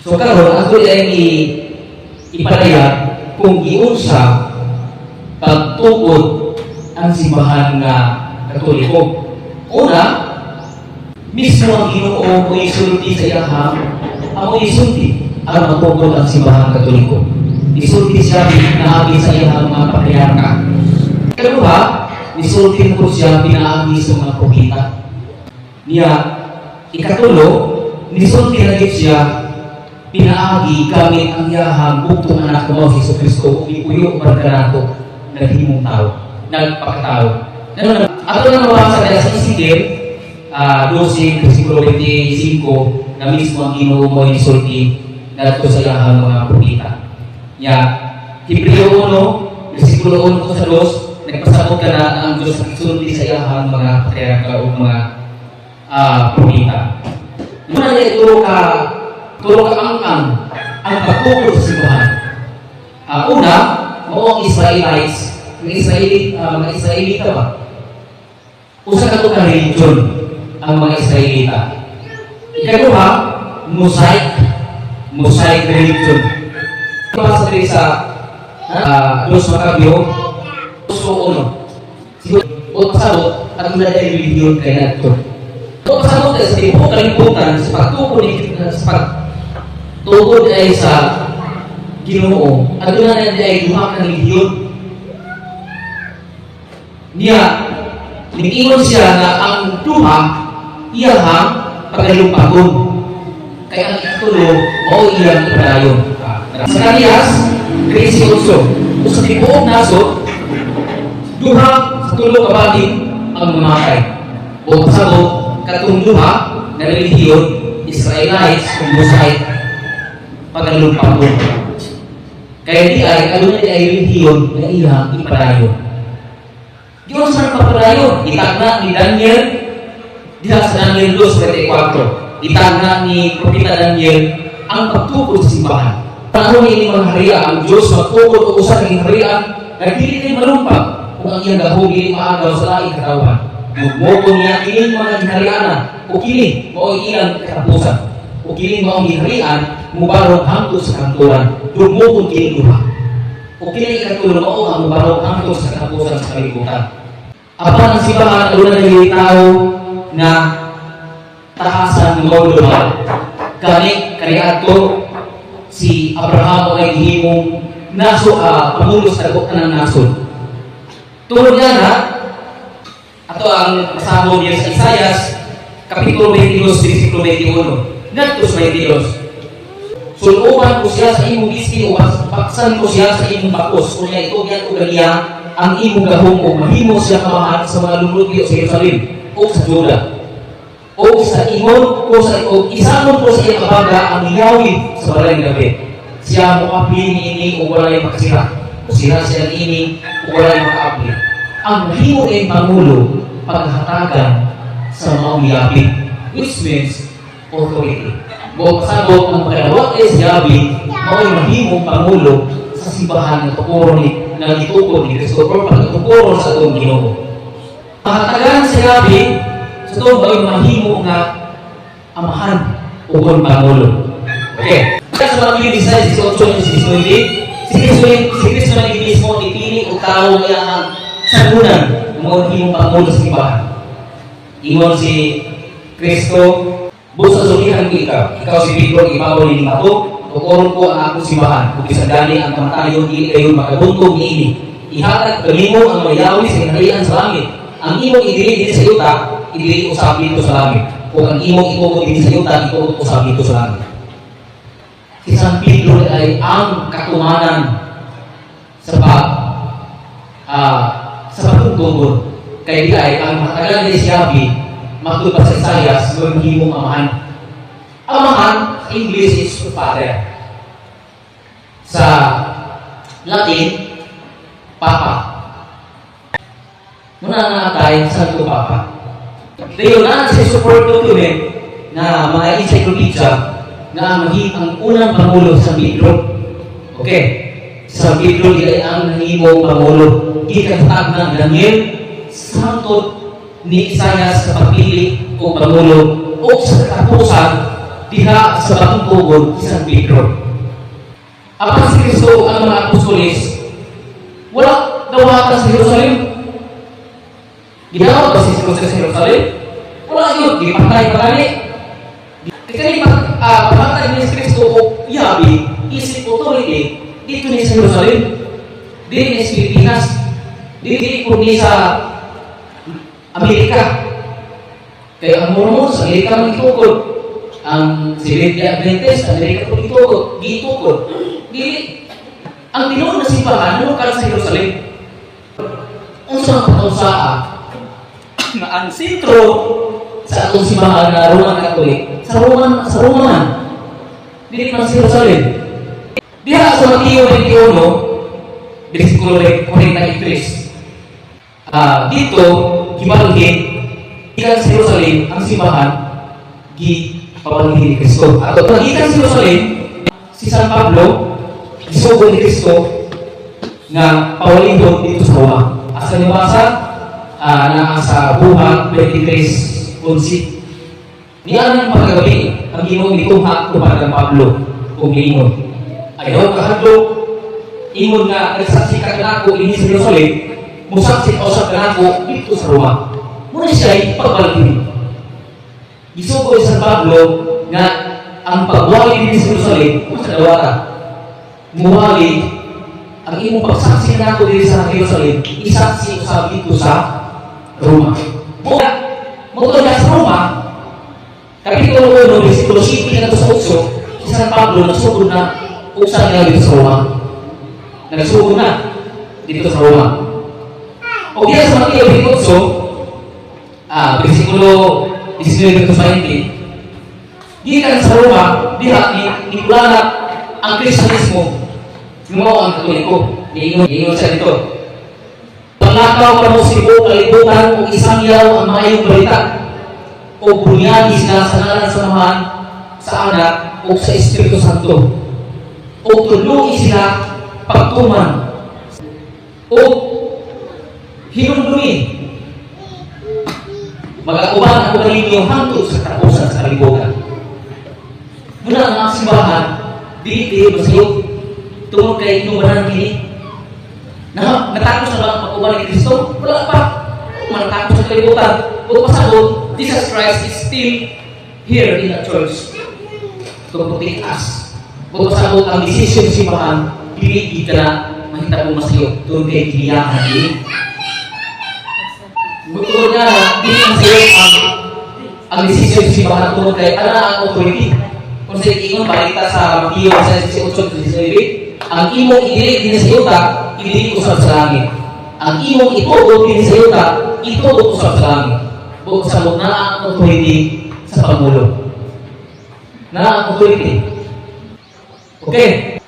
So karon ako ay ipadayag kung giunsa pagtukod ang simbahan nga Katoliko. Una, mismo ang Ginoo mo isulti sa iyahang ang isulti ang magtukod ang simbahan Katoliko. Isulti siya pinaagi sa iyahang mga patriarka. Ikaduha, nisulti po siya pinaagi sa mga propeta. Niya, ikatulo, nisulti na gid siya pinaagi gamit ang iyahang bugtong anak mo si Jesu Kristo ug gipuyo para kanato, naghimong tao, nagpakatao. Ano na ato na mabasa dahil sa Ezekiel 12 versikulo 25 na mismo ang Ginoo mo nisulti ngadto sa iyahang mga propeta. Nya Hebreo 1 versikulo 1 sa 2, nagpasabot ka na ang Diyos nagsulti sa iyahang mga patriarka o mga propeta. Muna na ito ka tulo ka ang ang pagtukod sa simbahan. Una, mao ang Israelites, mga Israeli, mga Israelita ba? Usa ka to ka religion ang mga Israelita. Ikaduha, Mosaic religion. Basa diri sa Dos Macabeo, so uno. Siguro, o pasabot, ang una ay religion kay nato. O pasabot sa tibuok kalibutan sa pagtukod ni sa pagtukod ay sa Ginoo. Aduna na ay duha ka relihiyon. Niya, niingon siya nga ang duha iyahang pagalumpagon. Kaya ang ikatulo mao iyang ipadayon. Zacarias 13:8. Ug sa tibuok nasod, duha sa tulo ka balin ang mamatay. O pasabot, katong duha na relihiyon, Israelites ug Mosaic, pagalumpagon. Kaya di ay, aduna di ay relihiyon na iyang ipadayon. Diyon sa nagpapadayon, itagna ni Daniel, diha sa Daniel 2:24, itagna ni Propeta Daniel ang pagtukod sa simbahan. Panahon ni mga haria, ang Diyos magtukod og usa ka harian nga dili ni malumpag kung ang iyang gahom dili maagaw sa laing katawhan. Mugmoko niya kining mga giharianan o kini mao ilang katapusan. O kini mao giharian mubarog hangtod sa kahangturan. Dugmokon kini duha. O kini ikatulo mao ang mubarog hangtod sa katapusan sa kalibutan. Apan ang simbahan aduna na tao na tahasan ng mao global. Gani kaniadto si Abraham ay gihimong naso pangulo sa dagok ng nasod. Tungod nga na ato ang masahon niya sa Isayas kapitulo 22 versikulo 21 ngadto sa 22. Suloban ko siya sa imong giski o baksan ko siya sa imong bakos, unya itugyan ko kaniya ang imong gahom ug mahimo siya kamahan sa mga lumulupyo sa Jerusalem o sa Juda. O sa ingon ko sa o isangon ko sa iyang abaga ang yawi sa balay ni David. Siya moapli niini ug walay makasira. O sira siya niini ug walay makaapli. Ang mahimo ning pangulo paghatagan sa maong yabi, which means authority. Mo pasabot ang pagkadawat ay sa yabi, mao'y mahimong pangulo sa simbahan nga tukuron ni nga gitukod ni Kristo or pagtukuron sa atong Ginoo. Pahatagan sa yabi sa ito mao'y mahimo nga amahan o kon pangulo. Okay. Kaya sa mga 16, 18, 19, si Kristo na mismo ipili og tawo nga ang sagunan ng mga himong pangulo sa simbahan. Ingon si Kristo, "Busa sultihan ko ikaw. Ikaw si Pedro, ibabaw ni bato, tukoron ko ang akong simbahan. Ug bisan gani ang kamatayon dili kayo makabuntog niini. Ihatag kanimo ang mga yawi sa gingharian sa langit. Ang imong idili dinhi sa yuta, idili usab didto sa langit. Ug ang imong itugot dinhi sa yuta, itugot usab didto sa langit." Si San Pedro ay ang katumanan sa pagtugtugod. Kay di ay ang matagal ni Siyabi, matud pa sa Isayas, maghimong amahan. Amahan, sa English is father. Sa Latin, Papa. Muna nga tayo, Santo Papa. Dayon na sa support document na mga encyclopedia na ang unang pangulo sa Pedro. Okay. Sa Pedro di ay ang nahimong pangulo. Gikan sa ng Daniel sangtod ni Isayas sa pagpili o pangulo o sa katapusan. diha sa Bakong Kugon si San Pedro. Apan si Kristo, ang mga apostoles, wala dawata sa Jerusalem. Gidawat ba si Kristo sa Jerusalem? Wala yun, gipatay pa gani. Kaya pagpatay ni Kristo o yabi, isip authority, dito ni sa Jerusalem, dito ni sa Pilipinas, dito po ni sa Amerika. Kaya ang Mormon sa Amerika man gitukod. Ang Seventh Day Adventist, Amerika po gitukod, gitukod. Dili ang tinuod na simbahan nanukal sa Jerusalem. Unsa ang pagkausaa nga ang sentro sa atong simbahan na Roman Catholic sa Roma man, dili man sa Jerusalem? Diha sa Mateo 21 bersikulo 43, dito gibalhin gikan sa Jerusalem ang simbahan, gi pabalhin ni Kristo. Ato gikan sa Jerusalem si San Pablo, gisugo ni Kristo nga pawalihon dito sa Roma. Asa ni basa? Naa sa Buhat 23:11. Nianang pagkagabi, ang Ginoo mitungha tupad kang Pablo ug miingon, "Ayaw kahadlok, ingon nga nagsaksi ka kanako dinhi sa Jerusalem, musaksi ka usab kanako dito sa Roma." Muna siya pagbalhin. Gisugo si San Pablo nga ang pagwali dinhi sa Jerusalem kung sa dawata. Muwali ang imong pagsaksi nako diri sa Jerusalem, isaksi usab dito sa Roma. Mo na sa Roma, Kapitulo 1, versikulo 7 ngadto sa 8, si San Pablo nagsugod na usa nga dito sa Roma. Nagsugod na dito sa Roma. O diya sa Mateo 28, versikulo 19 to 20, gikan sa Roma, diha ni nikulanat ang Kristiyanismo, mao ang Katoliko. Niingon siya dito, "Panglakaw kamo sa tibuok kalibutan ug isangyaw ang maayong balita o bunyagi sila sa ngalan sa Amahan, sa Anak, o sa Espiritu Santo. O tudloi sila pagtuman o hinumdumi. Magauban ako kaninyo hangtod sa katapusan sa kalibutan." Muna ang mga simbahan, dili kayo masayop tungod kay inubanan kini. Na, natapos na ba ang pag-uban ni Kristo? Wala pa. Manatapos sa kalibutan. O pasabot, Jesus Christ is still here in the church to protect us. O pasabot, ang decision sa simbahan, dili kita na mahitabong masayop tungod kay giniyahan kini. Tungod nga na, dili masayop ang decision sa simbahan tungod kay ana ang authority. Kung sa ingon balita sa Mateo sa 18:19, ang imong idili din sa yuta, idili usab sa langit. Ang imong itugot din sa yuta, itugot usab sa langit. Buot sa na ang authority sa Pangulo. Na ang authority. Okay.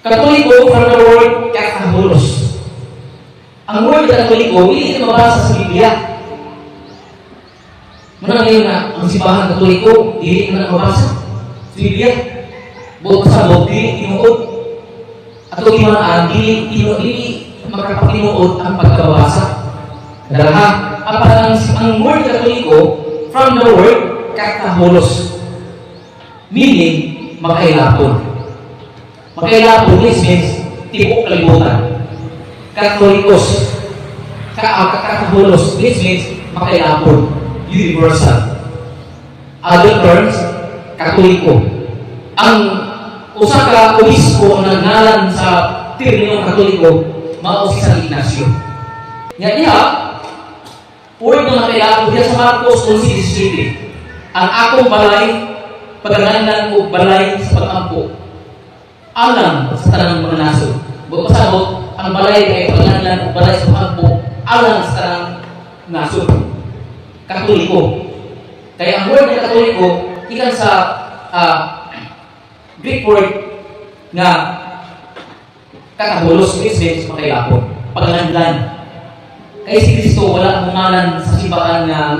Katoliko from the word "katholos". Ang word "Katoliko, hindi ito mabasa sa Biblia. Muna ngayon na ang simbahan Katoliko, hindi na mabasa sa Biblia. Buot sa dili tinuod. Ato gimanaan, dili tinuod, dili makapatinuod ang pagkabasa. Dalaha, apan ang word "Katoliko" from the word "katholos". Meaning, makailapon. Makailapon, this means tibuok kalibutan. Katolikos. Katholos, this means makailapon. Universal. Other terms, Katoliko. Ang usa ka obispo ang nagngalan sa terminong Katoliko, mao si San Ignacio. Nga diha, word nga makailapon diha sa Marcos 11:17. "Ang akong balay, paganganlan og balay sa pag-ampo, alang sa tanang mga nasod." Buot pasabot, ang balay kay paganganlan og balay sa pag-ampo, alang sa tanang nasod. Katoliko. Kaya ang word na "Katoliko", ikan sa Greek word nga "katholos", which means makailapon, paganganlan. Kaya si Kristo wala mo ngalan sa simbahan nga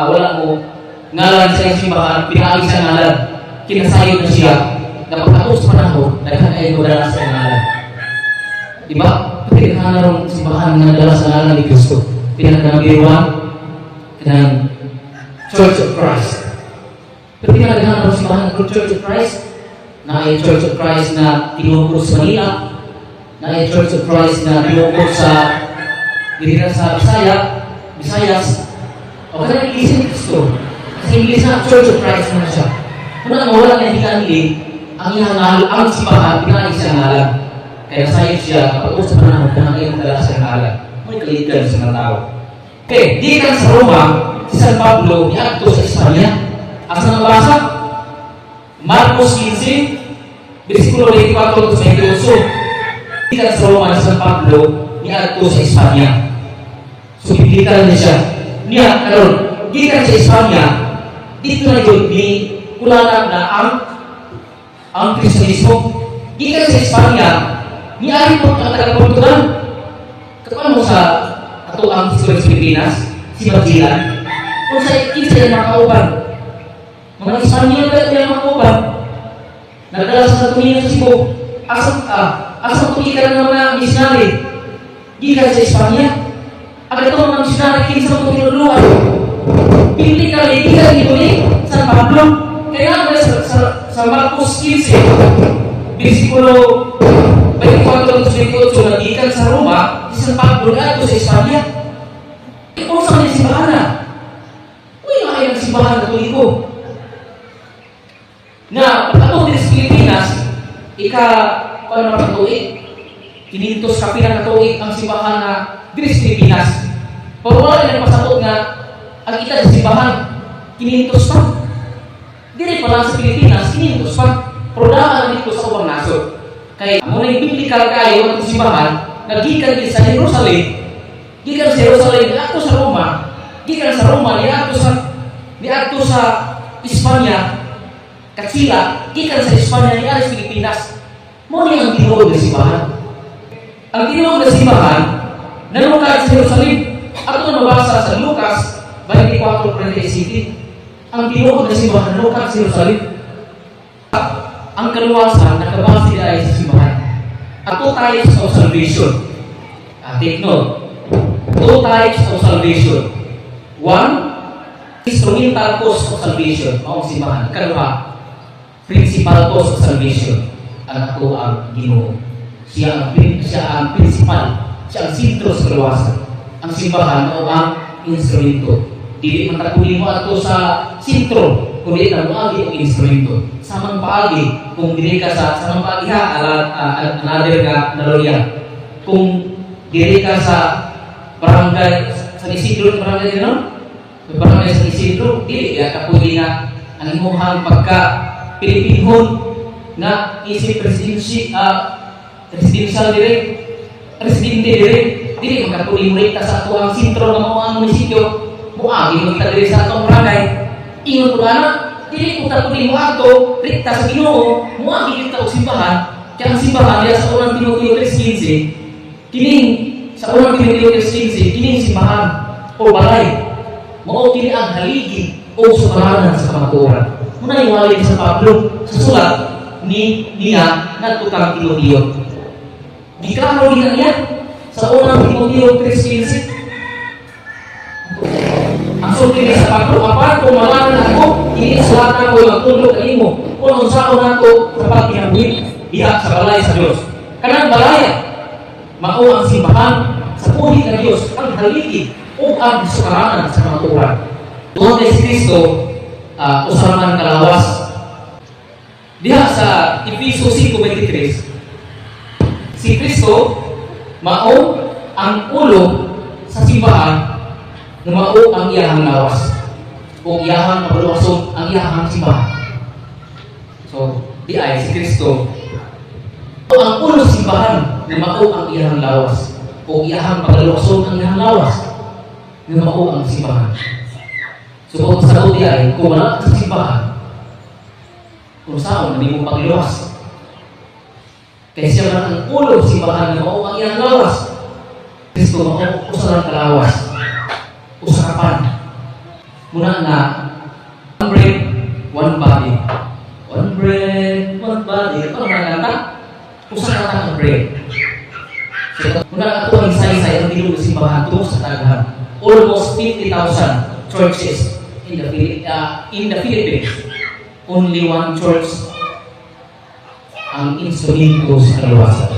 wala mo ngalan sa iyang simbahan, pinaagi sa ngalan. Kinasayod na siya na pagkatapos sa panahon, daghan ay dala sa iyang ngalan. Diba? Pinaka na simbahan nga dala sa ngalan ni Kristo. Pinaka number one, kanang Church of Christ. Pero di na daghan ang simbahan ng Church of Christ. Naay Church of Christ na tinukod sa Manila. Naay Church of Christ na tinukod sa diri na sa Bisaya, Visayas. O kanang Iglesia ni Cristo. Sa Ingles na Church of Christ na siya. Kung ang wala na higanli, ang iyang ngalan, ang simbahan, pinali siya ngalan. Kaya nasayop siya, kapag sa panahon, kung ang iyang dala siya ngalan. May kalitan sa mga tao. Okay, gikan sa Roma, si San Pablo niadto sa Espanya. Asa nabasa? Marcos 15, versikulo 24 to 28. Gikan sa Roma si San Pablo niadto sa Espanya. So, biblical niya siya. Niya, karon, gikan sa Espanya, dito na yun, ni kulanag na ang Kristyanismo. Gikan sa Espanya, niari po ang taga-Portugal. Kapag mo sa ato ang history sa Pilipinas, si Magellan, kung sa kinsa yung mga kauban, mga Espanyol ba yung mga kauban? Nagdala sa Santo Niño sa Cebu, asa tuig ka ng mga missionary, gikan sa Espanya. Ang ito mga missionary, kinsa mo tinudluan? Biblically, gikan ito ni San Pablo. Kaya nga sa Marcos 15, versikulo 24 to 28, nagikan sa Roma, si San Pablo na sa Espanya. Kung sa kanyang simbahan na? Uy, nga ang simbahan Katoliko. Na, pag din sa Pilipinas, ika, kung ano naman tuig, 500 kapila na tuig ang simbahan na diri sa Pilipinas. Pero wala na pasabot nga ang ita sa simbahan, 500 pa. Diri pa lang sa Pilipinas, 500 pa. Pero daan dito sa ubang nasod. Kay amo na yung biblical kayo ang simbahan, nagikan din sa Jerusalem, gikan sa Jerusalem niadto sa Roma, gikan sa Roma niadto sa Espanya, Katsila, gikan sa Espanya niadto sa Pilipinas. Mo ni ang tinuod nga simbahan. Ang tinuod nga simbahan nanukad sa Jerusalem. Ato na mabasa sa Lucas 24:37. Ang tinuod nga simbahan nanukad sa Jerusalem. Ang kaluwasan nakabase ay sa simbahan. At two types of salvation. Take note. Two types of salvation. One, instrumental cause of salvation. Mao ang simbahan. Kaduha, principal cause of salvation. Ang ato ang Ginoo. Siya ang principal. Siya ang sentro sa kaluwasan. Ang simbahan mao ang instrumento. Dili man ta mo ato sa sentro, kundi na moagi ang instrumento. Samang paagi, kung dili ka sa samang paagi ha, ala, another nga analohiya. Kung dili ka sa barangay San Isidro, barangay din, no? Sa barangay San Isidro, dili ya ka pwede nga ang imuhang pagka Pilipinhon nga isip presidency, presidential dire, presidente dire, dili man ka pwede mo rekta sa ato ang sentro nga mao ang munisipyo, moagi mo kita diri sa atong barangay. Ingon ko ana, dili ko ta pwede mo ato rekta sa Ginoo, moagi kita og simbahan. Kaya ang simbahan diya sa Unang Timoteo 3:15, kining sa Unang Timoteo 3:15, kining simbahan o balay mao kini ang haligi o sukaranan sa kamatuoran. Muna iwalay ni San Pablo sa sulat ni niya ngadto kang Timoteo. Giklaro din niya sa Unang Timoteo 3:15. Ang sulti ni sa Pablo, "Apan kung malanan ako, ini sulatan ko magtudlo kanimo kung unsaon nato sa pagkinabuhi diha sa balay sa Dios." Kanang balaya mao ang simbahan sa buhi ng Dios, ang haligi o ang sukaranan sa kamatuoran. Tungod kay si Kristo, usa man ka lawas. Diha sa Efeso 5:23, si Kristo mao ang ulo sa simbahan nga mao ang iyahang lawas. Kung iyahang kabaluwason ang iyahang simbahan. So, di ay si Kristo ang ulo sa simbahan nga mao ang iyahang lawas. O iyahang pagaluwason ang iyahang lawas nga mao ang simbahan. So, kung sa di ay, kung wala ka sa simbahan, kung saan, hindi mo pagluwas. Kaya siya man ang ulo sa simbahan nga mao ang iyang lawas. Kristo mao usa lang ka lawas. Usa ka pan. Muna nga, one bread, one body. One bread, one body. Ito ang mga kanta. Usa ka ang bread. So, muna nga ato ang saysay ang tinuod sa simbahan tungo sa daghan. Almost 50,000 churches in the Philippines. Only one church ang instrumento sa kaluwasan.